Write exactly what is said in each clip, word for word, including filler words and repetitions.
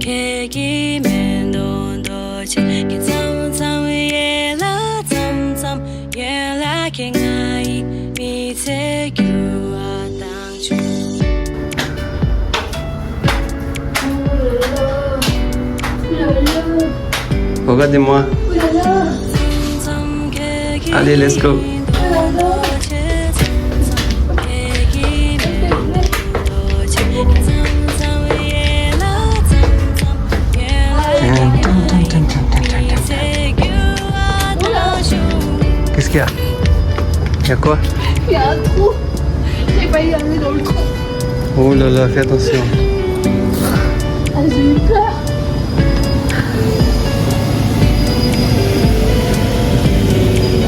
ཁྱེད་ཀྱི་མེ་ཏོག་རྡོ་རྗེ་ཁྱེད་མཚམས་མཚམས་ཡལ་ལ་མཚམས་མཚམས་ཡལ་ལ་ཁྱེད་ང་ཡི་མི་ཚེ་འགྱུར་བ་དང་བྱུང་། Regarde-moi. Allez, let's go. Qu'est-ce qu'il y a ? Il y a quoi ? Il y a un trou. J'ai failli aller dans le trou. Oh là là, fais attention. Ah, j'ai eu peur.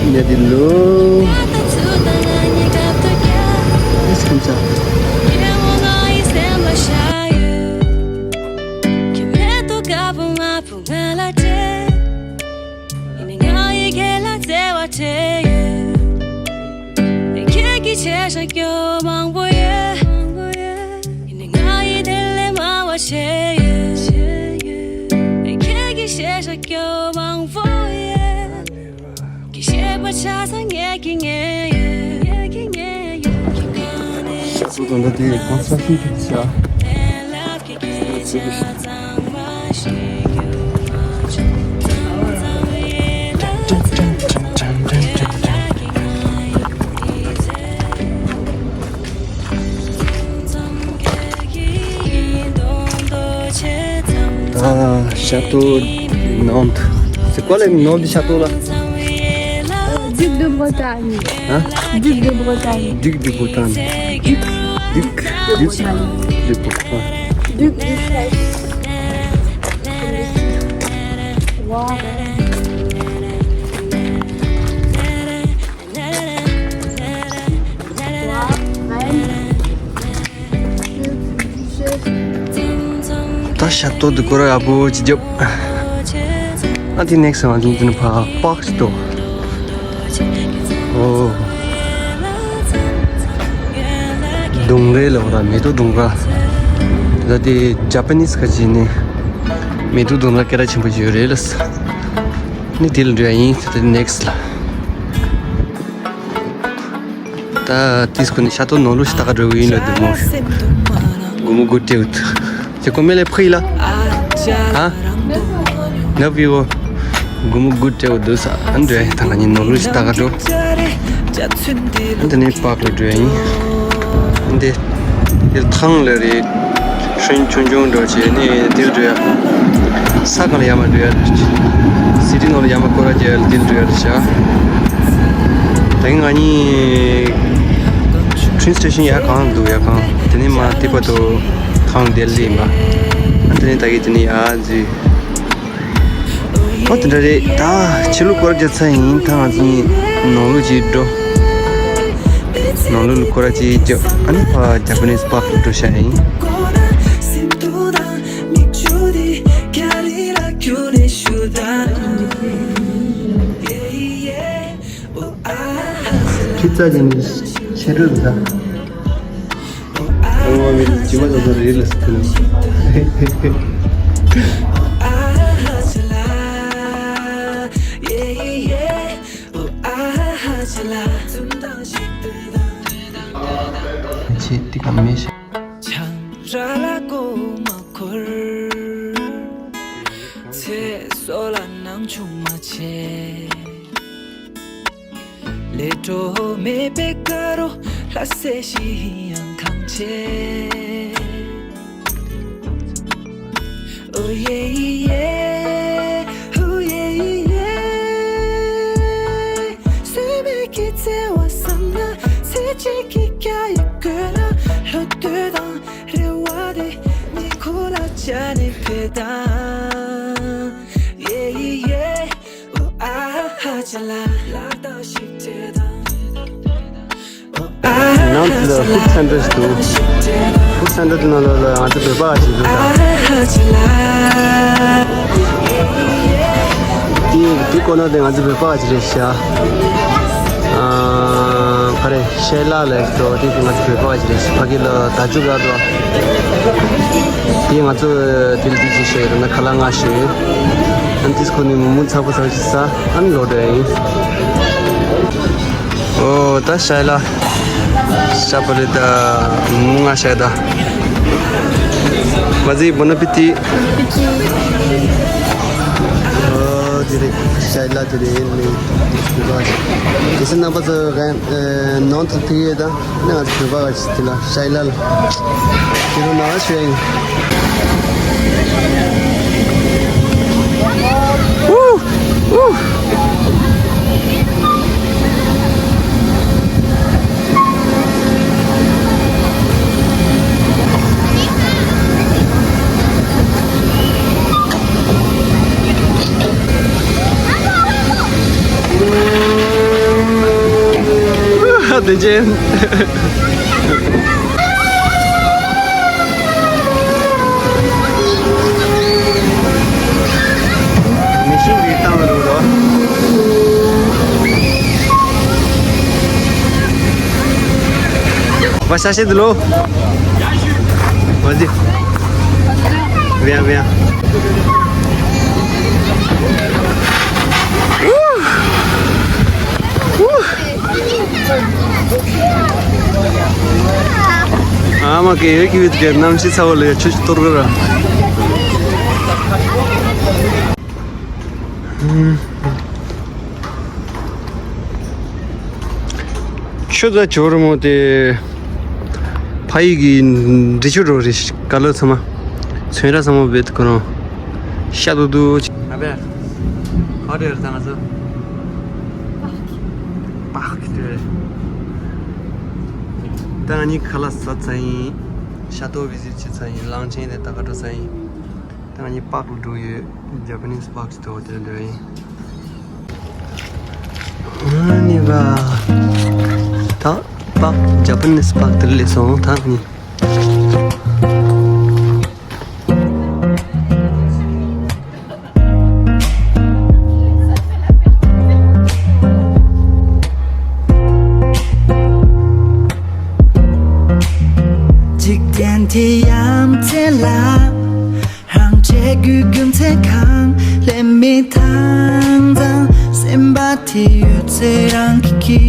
Il y a de l'eau. C'est comme ça. ཡིན་ནའི་ང་ཡི་སྐེད་ལ་བརྩེ་བ་སྤྲད་ཡོད། ཁྱེད་ཀྱི་ཆེད་ཤ་སྐྱོ་མང་པོ་ཡོད། ཡིན་ནའི་ང་ཡི་དེ་ལས་མང་བ་བྱས་ཡོད། ཁྱེད་ཀྱི་ཆེད་ཤ་སྐྱོ་མང་པོ་ཡོད། ཁྱེད་ཤེས་པ་ཆ་ཚང་ངེད་ཀྱི་ངེས་ཡོད། ཁྱེད་ཀྱི་ངེས་ཡོད། ཁྱེད་ཀྱི་ངེས་ཡོད། ཤ་ཚ་དང་འདྲ་དེ་construction་གི་བྱ། Ah, château de Nantes. C'est quoi le nom du château là ? Duc de Bretagne. Hein ? Duc de Bretagne. Duc de Bretagne. Duc. Duc. Duc. De Bretagne. Duc. Duchesse. Roi. Roi. Reine. Duc. Duchesse. ད་ཤ་ཏོ་འདི་ཀོ་ར་ཡག་པོ་ཅིག་རྒྱབ། ཨ་དེ་next one འདི་ནི་ཕ་པག་ཅིག་ཏོ། ཨོ། ལྡུམ་ར་ལ་འོ་ར་མེ་ཏོག་ལྡུམ་ར། ད་དེ་Japanese་ག་ཅིག་ནི། མེ་ཏོག་ལྡུམ་ར་སྐད་གྲགས་ཆེན་པོ་ཞིག་ཡོད་རེད་ལ། ནི་དེ་ལ་འགྲོ་ཡ་ཡིན་ད་next་ལ། ད་དེ་སྐུ་ནི་ཤ་ཏོ་ནོར་ལུག་ཤ་ཏག་ག་འགྲོ་གི་ཡིན་ལ་འདུག་མོ། སྒོར་མོ་དགུ་སྤྲད་འདུག་ཅེ་ཀོ་མེ་ལེ་ཕི་ལ། ཧ། ནབ་ཡོ། སྒོར་མོ་དགུ་སྤྲད་འདུག་ས་ཨ་འདྲ་ད་ང་གཉིས་ནོར་ལུག་ཤ་ཏག་ག་འགྲོ། ཨ་འདི་ནི་པག་ལ་འགྲོ་ཡིན། འདི། དེར་ཐང་ལ་རེད། ཧྲིན་ཆུང་ཆུང་འགྲོ་བྱས་ནས་དེར་འགྲོ་ཡ། ས་གང་ལ་ཡར་མར་འགྲོ་ཡ་རེད། སི་ཊི་ནང་ལ་ཡར་མར་སྐོར་ར་རྒྱག་ཡ་ལ་དེར་འགྲོ་ཡ་རེད་ཤག་ད་ང་གཉིས་ཊེན་སི་ཊེ་ཤན་ཡར་གང་འདུག་ཡར་གང་དེ་ནས་མར་དེ་བར་དུ་ཐང་ལ་བསྡད་ལེ་ཡིན་པ། ཨ་དེ་ནས་ད་གིན་དེ་ནས་ཡར་འཛུལ། ཨོ་དེ་འདྲ་རེད། ད་ཕྱི་ལོགས་སྐོར་རྒྱག་ཚར་ཡིན། ད་ང་ཚོ་གཉིས་ནང་ལོགས་ཅིག་འགྲོ། ནང་ལོགས་ལ་སྐོར་ར་ཅིག་རྒྱབ། ཨ་ནི་ཕར་Japanese Park་ལ་འགྲོ་ཤག་ཡིན། ཁྱི་རྩ་ཅན་ནི་ཆེ་དྲོད་ཟ། ཨ་མ་མི་ལ་ཇི་མ་ཟ་ཟ་རེད་ལ་ཟེར་ནས། ཆེ་ཏི་ཀ་མེ་ཤ། ཆང་ར་ལ་མགོ་མ་འཁོར། ཚེ་སྲོག་ལ་སྣང་ཆུང་མ་བྱེད། ལས་འཕྲོ་མེད་པའི་དཀར་རོ་ལྷ་སྲས་ཤིག་ཡང་ཐང་ཆད། ཨོ་ཡེ་ཡེ། ཨོ་ཡེ་ཡེ། སེམས་ཀྱི་བརྩེ་བ་བསམ་ན་ཚེ་གཅིག་གི་རྒྱ་ཡི་དགོས་ན་ལྷོ་སྟོད་དང་རེ་བ་དེ་ཉི་ཁུ་ལ་ཆ་ནས་ཕེ་དང་། ཡེ་ཡེ། ནང་དུ་ལ་ཧུད་སེན་ཊར་ཞིག་འདུག་ཧུད་སེན་ཊར་དེ་ནང་ལོགས་ལ་ང་ཚོ་བོད་པ་ཞིག་འདུག་ད། དེ་དེ་ཀོ་ནར་དེ་ང་ཚོ་བོད་པ་ཞིག་རེད་ཤག་ཨ། ག་རེ་ཤེ་ལ་ལེགས་འགྲོ་དེ་དེ་ང་ཚོ་བོད་པ་ཞིག་རེད་ཤག་ཕ་གི་ལ་ད་ཅུག་ལ་འགྲོ། ཡིན། ང་ཚོ་དེ་ལ་དེ་ཅིག་བཤད་ཡོད་ན་ཁ་ལག་ལྔ་བཤད་ཡོད། ཨ་ནི་དེ་ཁོ་ནི་མོག་མོག་ཚ་པོ་ཚ་ཞིག་ཟ། ཨ་ནི་ལོག་འགྲོ་ཡ་ཡིན། ཨོ་ད་ཤའི་ལ་ཤ་པ་རེད་ད། མོག་མོག་ལྔ་བཤད་ད། མ་ཟི་བོ་ན་པི་ཏི། ཨོ་དེ་རེད། ཤའི་ལ་དེ་རེད། ནི་དེ་སེ་རྣམ་པ་ཚོ་ག་ནང་དུ་ཕེབས་ཡོད་ད། ནང་དུ་བོད་པ་ག་ཅིག་དེ་ལ་ཤའི་ལ་ལ། དེ་རུ་ནང་ཤོད་ཡིན། ཨུ། ཨུ། དེ་ཅན། མི་ཤིང་གི་སྟེང་ལ་འགྲོ་རོགས། བ་ཤ་ཤེད་ལོ། བ་ཟི། བེ་ཡ་བེ་ཡ། ཨ་མ་ཀེ་ཡོད་ཀི་བིད་ཀེ་གནམ་གཤིས་ཚ་བོ་ལས་ཆུ་ཆུ་གཏོར་གི་ར། ཆུ་ཚ་ཆུ་རི་མོ་དེ་ཕ་ཡི་གི་འབྲི་ཆུ་རོ་རི་ཀ་ལོ་ཚང་མ་ཚོན་ར་ཚང་མ་བེད་ཁོ་རང་ཤ་དུ་དུ་ཆ། ཨ་བེ་ཧོ་ཊེལ་ད་ང་ཚོ། པག་གི་དུས་རེད། ད་ང་གཉིས་ཁ་ལག་ཟ་ཚར་ཡིན། ཤ་ཏོ་བི་ཟིཊ་བྱེད་ཚར་ཡིན། གླང་ཆེན་དེ་ད་ག་འགྲོ་ཚར་ཡིན། ད་ང་གཉིས་པག་ལ་འགྲོ་ཡོད། ཇ་པ་ནིས་པག་ཅིག་ཏོ་དེ་འགྲོ་ཡིན། ཨ་ནི་བ། ད་པག་ཇ་པ་ནིས་པག་དེ་ལས་སོང་ད་ནི། འཇིག་རྟེན་འདི་ཡ་མཚན་ལ། རང་འདྲའི་རྒྱུ་རྒྱུ་མཚན་གང་ལས་མི་ཐང་ཐང་། སེམས་པ་དེ་ཡོད་ཚད་རང་གི་གི་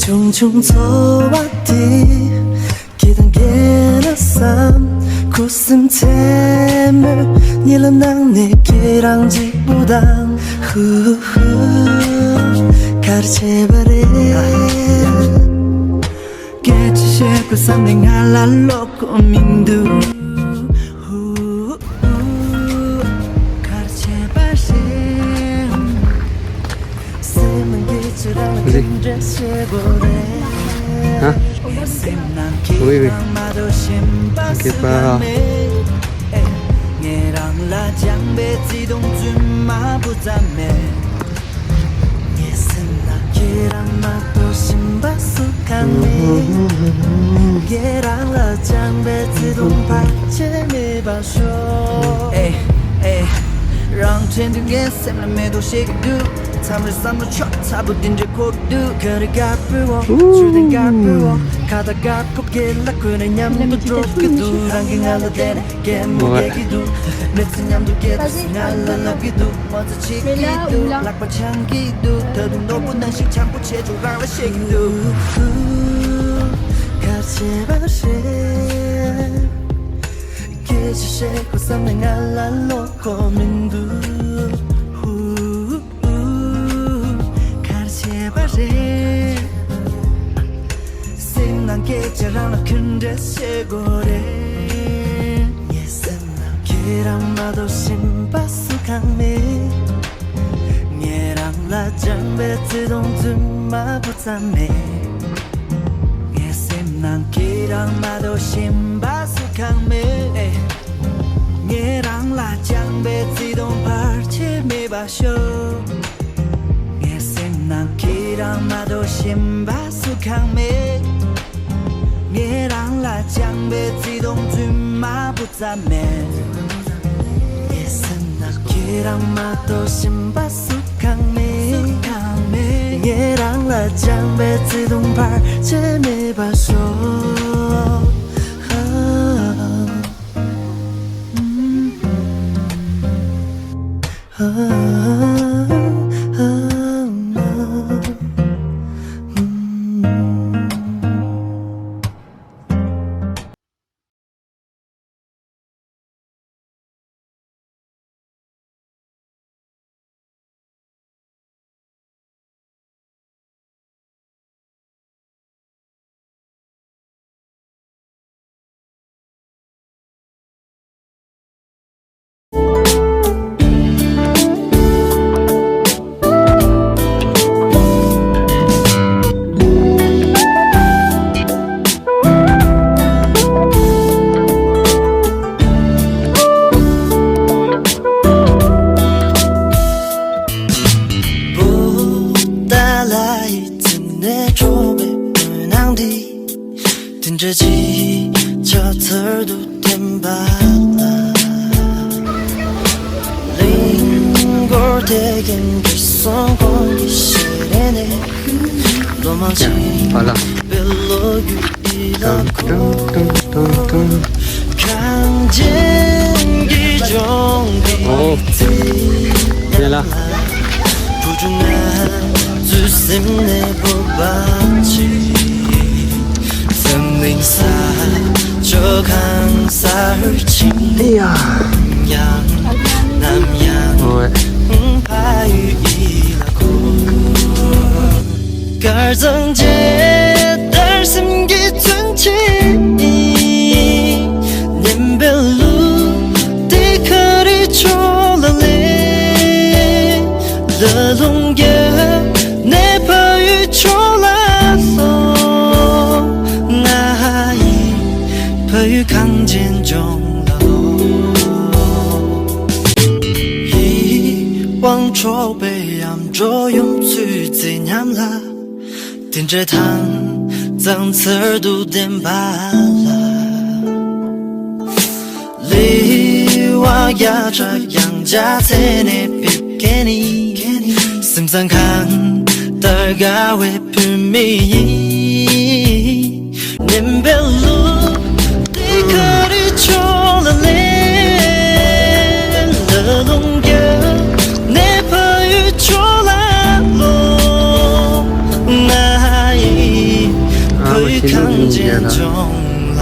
ཆུང་ཆུང་འཚོ་བ་དེ། སྐྱིད་དང་དགེ་ལ་བསམ། ཁུ་སིམ་མཚན་མོའི་གཉིད་ལམ་ནང་ནས་ཁྱེད་རང་གཅིག་པུ་དང་། ཧུ་ཧུ། ག་རེ་བྱས་པ་རེད། སྐད་ཆ་བཤད་དགོས་བསམ་ནས་ང་ལ་ལོག་གོ་མི་འདུག་ཧུ་ཧུ། ག་རེ་བྱས་པ་རེད། སེམས་ནང་གི་ཅི་རང་ལ་ག་འདྲ་བྱེད་དགོས་རེད། ཧ། སེམས་ནང་གི་ཝེ་ཝེ། རང་མ་གཏོགས་གཞན་པ་སུ་གང་མེད། ངས་རང་ལ་སྦྱངས་པའི་བརྩེ་དུང་རྫུན་མ་བུ་ཙམ་མེད། ངའི་སེམས་ནང་ཁྱེད་རང་མ་གཏོགས་གཞན་པ་སུ་གང་མེད། ངས་རང་ལ་སྦྱངས་པའི་བརྩེ་དུང་བར་ཆད་མེད་པར་ཤོག་ཨེ་ཨེ། རང་དྲན་དུས་ངའི་སེམས་ལ་མེ་ཏོག་ཤེས་ཀྱི་འདུག་མཚམས་རེ་བསམ་བློ་ཕྱོགས་ཚ་པོ་འདི་འདྲའི་འཁོར་གྱི་འདུག་ག་རེ་དཀར་པོའོ། ཆུ་ལྡན་དཀར་པོའོ། ཁ་བཏགས་དཀར་པོ་སྐེ་ལ་གོན་ནས་མཉམ་དུ་འགྲོ་གི་འདུག་རང་གིས་ང་ལ་བལྟས་ནས་གད་མོ་བགད་ཀྱི་འདུག་མི་ཚེ་མཉམ་དུ་སྐྱེལ་དུས་ང་ལ་ལབ་ཀྱི་འདུག་ངོ་ཚ་བྱེད་ཀྱི་འདུག་ལག་པ་འཆང་གི་འདུག་ད་དུང་ནོར་བུ་ནང་བཞིན་འཆང་པོ་བྱེད་ཆོག་རང་ལ་བཤད་ཀྱི་འདུག་ག་བྱས་པ་རེད། སྐད་ཆ་བཤད་དགོས་བསམ་ནས་ང་ལ་ལོག་གོ་མི་འདུག་ག་རེ་བྱས་པ་རེད། སེམས་ནང་སྐད་ཆ་རང་ལ་ག་འདྲ་བཤད་དགོས་རེད། ངའི་སེམས་ནང་ཁྱེད་རང་མ་གཏོགས་གཞན་པ་སུ་གང་མེད། ངས་རང་ལ་སྦྱངས་པའི་བརྩེ་དུང་རྫུན་མ་བུ་ཙམ་མེད། ངའི་སེམས་ནང་ཁྱེད་རང་མ་གཏོགས་གཞན་པ་སུ་གང་མེད། ངས་རང་ལ་སྦྱངས་པའི་བརྩེ་དུང་བར་ཆད་མེད་པར་ཤོག་ངའི་སེམས་ནང་ཁྱེད་རང་མ་གཏོགས་གཞན་པ་སུ་གང་མེད། ངས་རང་ལ་སྦྱངས་པའི་བརྩེ་དུང་རྫུན་མ་བུ་ཙམ་མེད། ངའི་སེམས་ནང་ཁྱེད་རང་མ་གཏོགས་གཞན་པ་སུ་གང་མེད། ངས་རང་ལ་སྦྱངས་པའི་བརྩེ་དུང་བར་ཆད་མེད་པར་ཤོག་དེ་འདྲ་ཅིག་ཆ་ཚར་དུ་བསྟན་པ་ལ། གླིང་སྐོར་དེ་གིན་གྱི་སོང་གོང་གི་ཞལ་རས་ནས། ལོ་མང་ཅིག་པ་ལ། པའི་ལོ་རྒྱུས་ལ་ཁོ། གངས་ཅན་གྱི་ལྗོངས་ཀྱི། ཨོ། རྩེ་ལ། བུ་ཆུང་ང་ཚོའི་སེམས་ནས་བོད་པ་ཅིག་འཛམ་གླིང་ས་ཕྱོགས་གང་སར་ཕྱིན་ཡ། ཡང་ནམ་ཡང་ཨོ། ཕ་ཡུལ་ཡིད་ལ་འཁོར། དཀར་གཙང་རྒྱལ་དར་སེམས་ཀྱི་མཚོན་བྱེད་ཡིན། ནེམ་བེ་ལུ་ཏི་ཁ་རི་ཕྱོགས་ལ་སླེབས། ལ་ལུང་རྒྱབ་ནས་ཕ་ཡུལ་ཕྱོགས་ལ་ལྷོད། ང་ཡི་ཕ་ཡུལ་གངས་ཅན་ལྗོངས་ལ་ལོག། ཡིད་དབང་འཕྲོག་པའི་ཡམ་འགྲོ་ཡུམ་ཚུལ་རྩི་ཉམས་ལ། དེ་འདྲའི་ཐང་གཙང་ཚར་དུ་ལྡན་པ་ལ། ལེ་དབར་བརྒྱ་ཕྲག་ཡང་འཇའ་ཚོན་ནས་ཕེབས་མཁན་ནི། སེམས་བཟང་གངས་ལྟར་དགའ་བའི་བུད་མེད་ཡིན། ནེམ་བེ་ལུ་ཏི་ཁ་རི་ཕྱོགས་ལ་སླེབས། ལ་ལུང་རྒྱབ་ནས་ཕ་ཡུལ་ཕྱོགས་ལ་ལྷོད། ང་ཡི་ཕ་ཡུལ་གངས་ཅན་ལྗོངས་ལ།